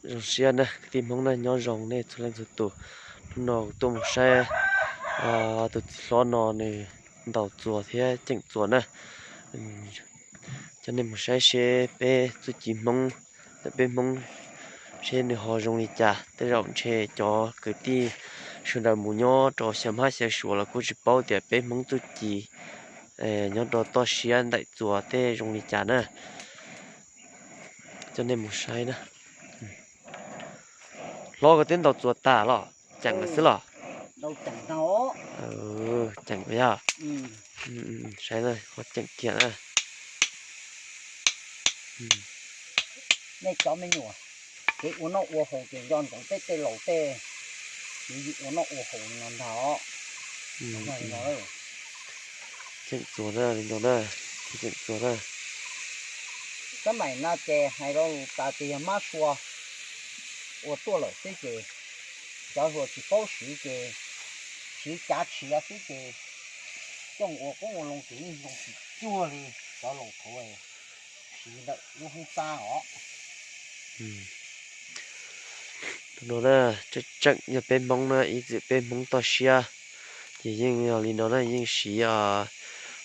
Zoo siab na kwv tij Hmoob na, nyob zoo nej txhua leej txhua tus. Hnub no kuv tuaj mus saib tus txiv hlob no nws ntaus txuas thiab ceem txuas na. Coj nej mus saib seb peb txuj ci Hmoob, ntawm peb Hmoob seb nws ho zoo li cas. Tej zaum ntshe cov kwv tij sawv daws mus nyob rau xyaw hmab xyaw suav los kuj tsis paub tias peb Hmoob txuj ci nyob rau toj siab ntaus txuas tej zoo li cas na. Coj nej mus saib na. Hlob, koj twb ntaus txuas tas los? Ceem lawm xwb los? Ceem yog. Saib na, ho ceem kiag na. Nej cov me nyuam, kev ua noj ua haus ces nco ntsoov peb tej laus tej, kev ua noj ua haus no ntag os. Ceem txuas na, li no na, ceem txuas na. Tab maim no ces hais rau lus tas ces yog mab sua ua tuaj lawm xwb ces cov hluas tsis paub siv ces siv cav tshiav xwb ces coj mus ua qoob ua loo ces yeej zoo tsis cuag li cov laus thaud siv ntawm lub hoob xab os. No na, tseem tseem yog peb Hmoob na, ib txwm peb Hmoob toj siab ces yeej yog li no na, yeej siv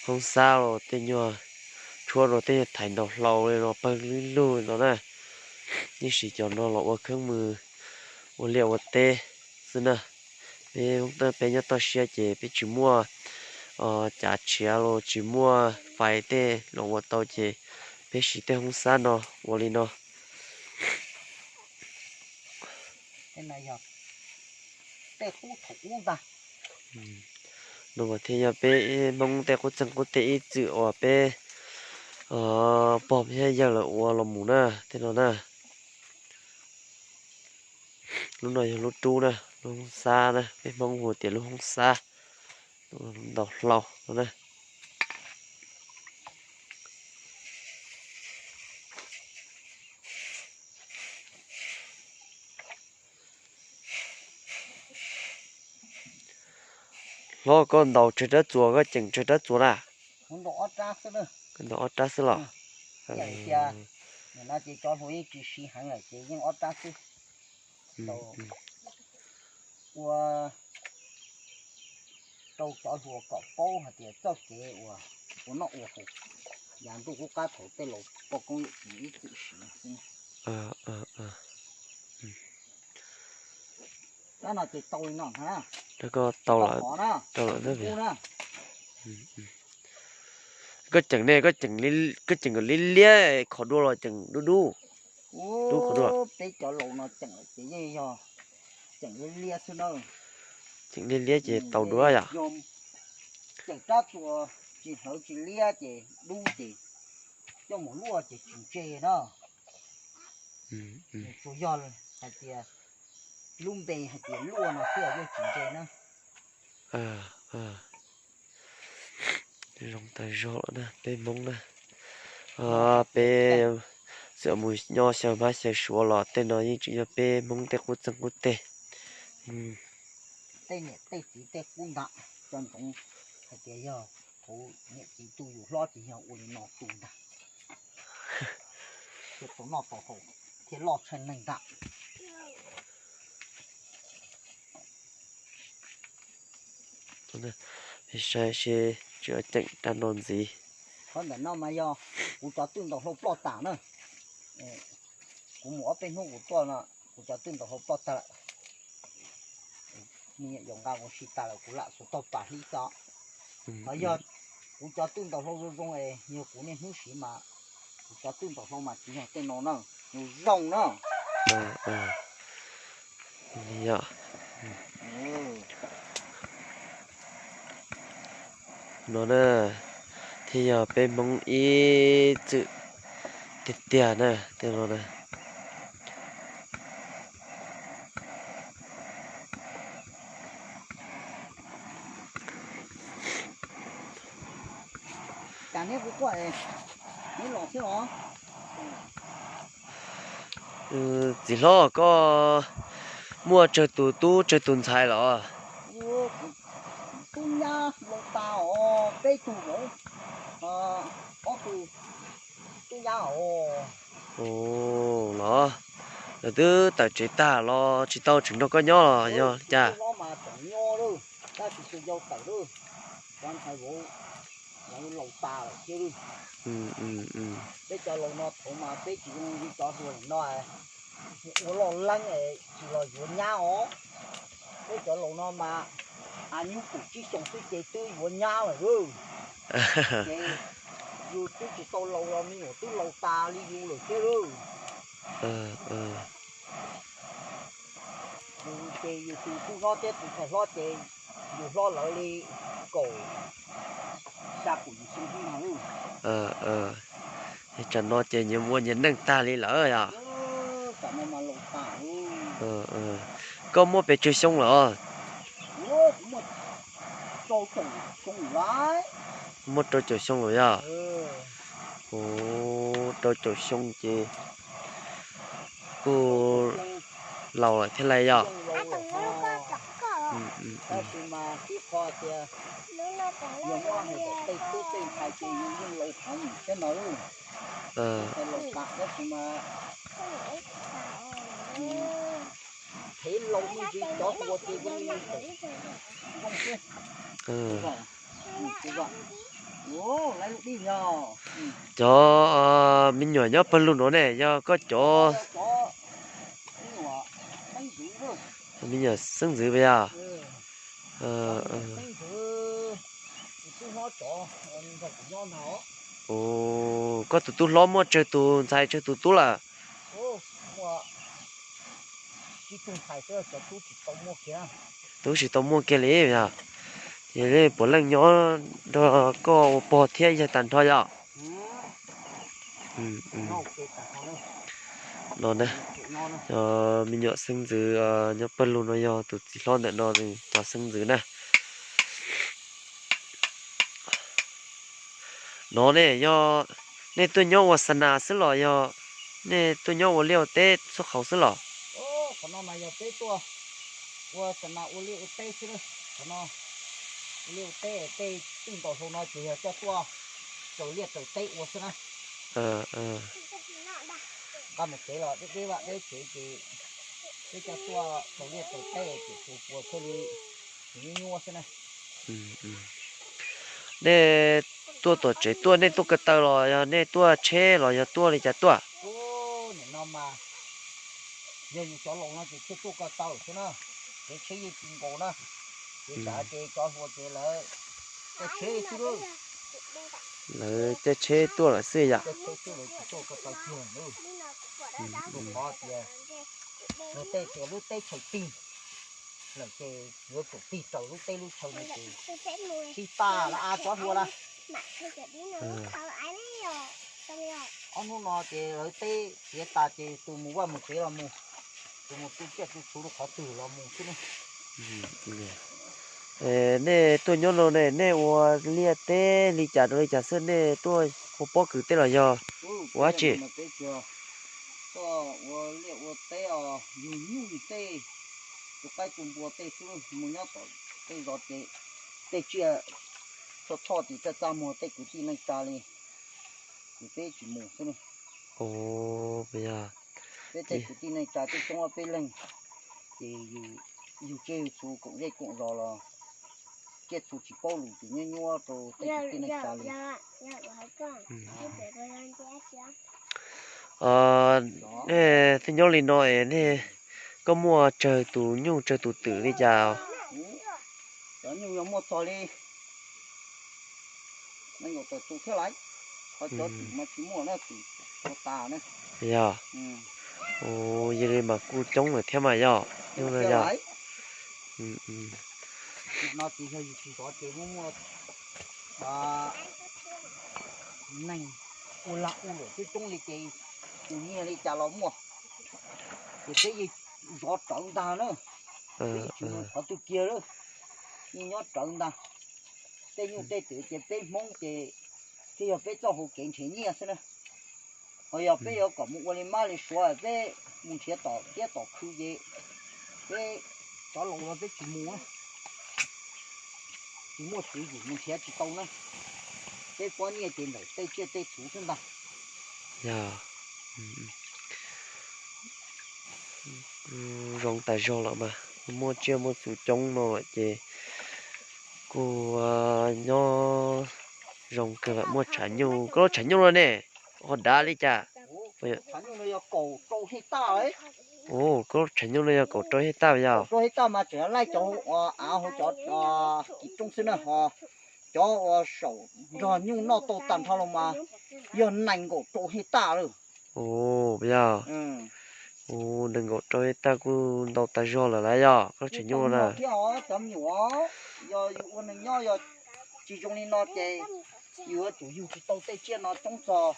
hoob xab los tej nyuag tshuab rau tej nyuag thaiv ntaus hlau li no pawg lug lug no na. Yeej siv cov no los ua kheeb mws ua liaj ua teb xwb na. Peb Hmoob peb nyob toj siab ces peb tsis muaj cav tshiav los tsis muaj fais tej los ua tau ces peb siv tej hoob xab no ua li no. No mas thiaj yog peb Hmoob tej qub txeeg qub teg ib txwm uas peb pog thiab yawg lawv ua los mus na, tej no na. Lub no yog lub rub na, lub hoob xab na, peb Hmoob hu tias lub hoob xab, ntaus hlau no na. Hlob, koj ntaus tsawg rab txuas, koj ceem tsawg rab txuas na? Ntaus ob rab xwb los? Ces cov hluas yeej tsis siv heev lawm ces yeej ob rab xwb. Ua rau cov hluas kom paub hais tias txoj kev uas ua noj ua haus, yav ntuj qub qab thaum tej laus poj koob yawm txiv ib txwm siv xwb. Rab no ces tau li no na. Rab koj tau lawm, tau lawm ntag. Koj ceem ne, koj ceem kom liab liab, khov dua los ceem dub dub? Dub khov dua. Peb cov laus no ceem lawm ces yeej yog ceem liab liab xwb na. Ceem liab liab ces tau dua yom? Ceem rab txuas tsis hlawv tsis liab ces dub ces coj mus luaj ces tsis ntse na. Tsuas yog hais tias lub npe hais tias luaj no xwb yeej tsis ntse na. Zoo tas zog lawm na peb Hmoob na. Peb txawm mus nyob xyaw hmab xyaw suav los tej no yeej tseem yog peb Hmoob tej qub txeeg qub teg. Tej niam tej txiv tej qub ntam, cov ntsoov hais tias yog kuv niam txiv tu yus hlob ces yog ua li no tu ntag, thiaj tau noj tau haus thiaj loj tsheej neeg ntag. Saib seb tseem ceem rab no ntxiv. Qhov ntawm no mas yog kuv cov twj ntaus hlau ploj tas na. Kuv mus ob peb hnub kuv tuaj no, kuv cov twj ntaus hlau ploj tas lawm. Me nyuam yaus nqa mus si tas lawm kuv lam xuas tau pas hlib xwb. Ho yog kuv cov twj ntaus hlau zoo zoo es yog kuv niaj hnub siv mas kuv cov twj ntaus hlau mas tsis yog tej no na, nws zoo na. No na, thiaj yog peb Hmoob ib txwm tiag tiag na tej no na. Cas neb kuv quaj es neb los thiab los? Txiv hlob, koj muaj tsawg tus tub tsawg tus ntxhais los? Tub nyab los tas os, peb tug vauv, ob tug tub nyab os. Los, Lawv twb tawm tsev tag los tsis tau tseem nrog koj nyob los yog li cas? Hlob mas tseem nyob lawm, tab sis tus yau tawm lawm, cov ntxhais vauv lawv laus tas lawm thiab lawm. Peb cov laus no thaum mas peb tsis zoo li cov hluas no, ua loj leeb tsis los yuav nyab os. Peb cov laus no mas a nyuj kaum tsib xyoos xwb ces twb yuav nyab lawm. Ces yus twb tsis tau laus los me nyuam twb laus tas li yus lawm thiab lawm. Yus ces yus tus tub hlob thiab tus ntxhais hlob ces yus hlob lawv li kaum xya kaum yim xyoo xwb ntag. Tsam no ces nyias mus ua nyias neej tag li lawm yom. Koj muaj pes tsawg xyoo lawm? Muaj rau caum xyoo lawm yog? Ua, rau caum xyoo ces kuj laus lawm thiab lawm yog? Cov me nyuam nyob pawg lug no ne yog koj cov me nyuam xeeb ntxwv puas yog? Koj tus tub hlob muaj tsawg tus ntxhais tsawg tus tub lawm? Tub tsis tau muaj kiag li yog? Yog li puav leej nyob nrog koj ua pog thiab yawg tag nrho yom? No na, cov me nyuam xeeb ntxwv nyob pawg lug no yog tus txiv hlob ntawm no nws cov xeeb ntxwv na. No ne yog nej tuaj nyob ua xa nas xwb los yog nej tuaj nyob ua liaj ua teb txhua qhov xwb los? Qhov no mas yog peb tuaj ua xa nas ua liaj ua teb xwb. Qhov no ua liaj ua teb, tej twj nkaus hlau no ces yog coj tuaj raws liaj raws teb ua xwb na. Nqa mus tsev los deb deb vaj deb tsev ces peb coj tuaj raws liaj raws teb ces puas puas thiaj li tsis nyuaj nyuaj xwb na. Nej tuaj tom tsev tuaj nej tuaj ko taw los yog nej tuaj tsheb los yog tuaj li cas tuaj? Nim no mas yog yus cov laus no ces thiaj tuaj ko taw xwb na, tsev tsheb yeej tsis nkaus na. Ces tsam ces cov hluas ces lawv caij tsheb xwb lawm. Lawv caij tsheb tuaj lawm xwb yom? Caij tsheb xwb lawv tsis tuaj ko taw kiag lawm. Rau qhov tias luag tej tias lub teb chaws tig lawm ces yuav tsum tig raws lub teb lub chaw no ces tsis tas lawv av cov hluas na. Ob hnub no ces lawv teb tiav tas ces tus mus vaj mus tsev los mus, tus mus tu tsiaj tu txhuv rau qhov twg los mus xwb ne. Nej tuaj nyob no ne nej ua liaj teb li cas rau li cas xwb, nej tuaj ua pob kws teb los yog ua dab tsi? Tuaj ua liaj ua teb os, yug nyuj tej, tus qaib tus npua tej xwb, mus nyob tom tej zos ces tej tsiaj txhoj txhoj ces txaj txaj muag tej kwv tij neej tsa li ces peb tsis mus xwb ne. Peb tej kwv tij neej tsa twb coob ob peb leeg ces yug tsiaj yug txhu koom zej koom zos los tsiaj txhu tsis paub lus ces nyuaj nyuaj rau tej kwv tij neej tsa li. Nej twb nyob li no es nej, koj muaj tsawg tus nyuj tsawg tus twm li cas? Cov nyuj yog muaj txog li nees nkaum tawm tus thiab lawm, ho cov twm mas tsis muaj na, twm ua tas na. Yog, yog li mas kuj coob lawm thiab mas yog. Nyuj no yog, no ces yog yus tsis zov ces muaj muaj neeg ua lag ua luam coob coob li ces tus nyiag li cas los muaj, ces peb yeej zov rawv ntag na. Peb yeej tsis mus qhov twg kiag lawm, yeej nyob rawv ntag. Tej nyuj tej twm ces peb Hmoob ces thiaj yog peb txoj hauv kev nrhiav nyiaj xwb na. Ho yog peb yuav kom mus ua li mab li suav peb mus nrhiav tom tiab tom khw ces peb cov laus los peb tsis mus na, tsis muaj tswv yim mus nrhiav tsis tau na. Peb pob nyiaj ces ntawm tej tsiaj tej txhu xwb ntag. Yog, Kuj zoo tas zog lawm mas, muaj tsiaj muaj txhu coob no lawm ces kuj nyob zoo kawg lawm. Muaj tshav nyuj, koj lub tshav nyuj no ne, ho dav li cas? Ua, koj lub tshav nyuj no yog kaum rau hej taj yog? Cov kis rooj xwb na, ho cov uas saum nrog nyuj noj tau tag nrho los mas yog nees nkaum rau hej taj lawm. Yog, nees nkaum rau hej taj kuj ntau tas zog lawm lauj yog koj lub tshav nyuj na. Thiab os, cov me nyuam, yog yus ua neeg nyob yog tsis zoo li no ces yus yuav tsum yug tsis tau tej tsiaj no coob txog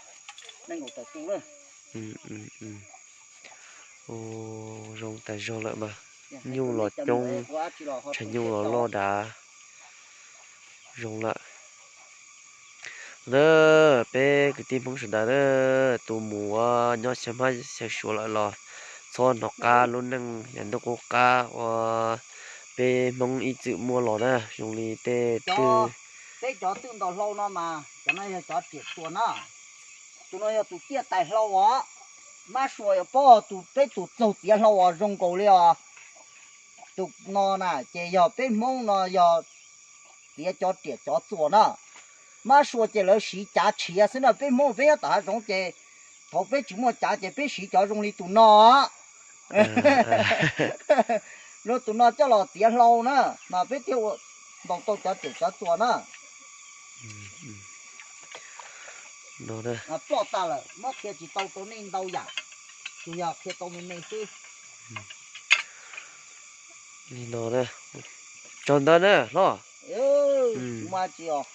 nees nkaum tawm tus lawm. Zoo tas zog lawm mas, nyuj los coob, tshav nyuj los loj dav, zoo lawm. Na, peb kwv tij Hmoob sawv daws na, tus mus ua nyob xyaw hmab xyaw suav lawm los txhob hnov qab lub neej yav ntuj qub qab uas peb Hmoob ib txwm muaj los na, zoo li tej twg. Peb cov twj ntaus hlau no mas cov no yog cov riam txuas na. Tus no yog tus tiaj tais hlau os. Mab sua yog paub tus, peb tus txaug txiav hlau os, zoo nkaus li os. Tus no na ces yog peb Hmoob no yog txiav cov riam cov txuas na. Mab sua ces lawv siv cav tshiav xwb na, peb Hmoob peb nyob tom hav zoov ces thaum peb tsis muaj cav ces peb siv cov zoo li tus no. Luag tus no coj los txiav hlau na, mas peb thiaj ua ntaus tau cov riam cov txuas na. Ploj tas lawm, muab qhia tsis tau rau nej ntau yam, tsuas yog qhia tau me me xwb. Li no na, tsaug ntau na hlob. Mus tsis os.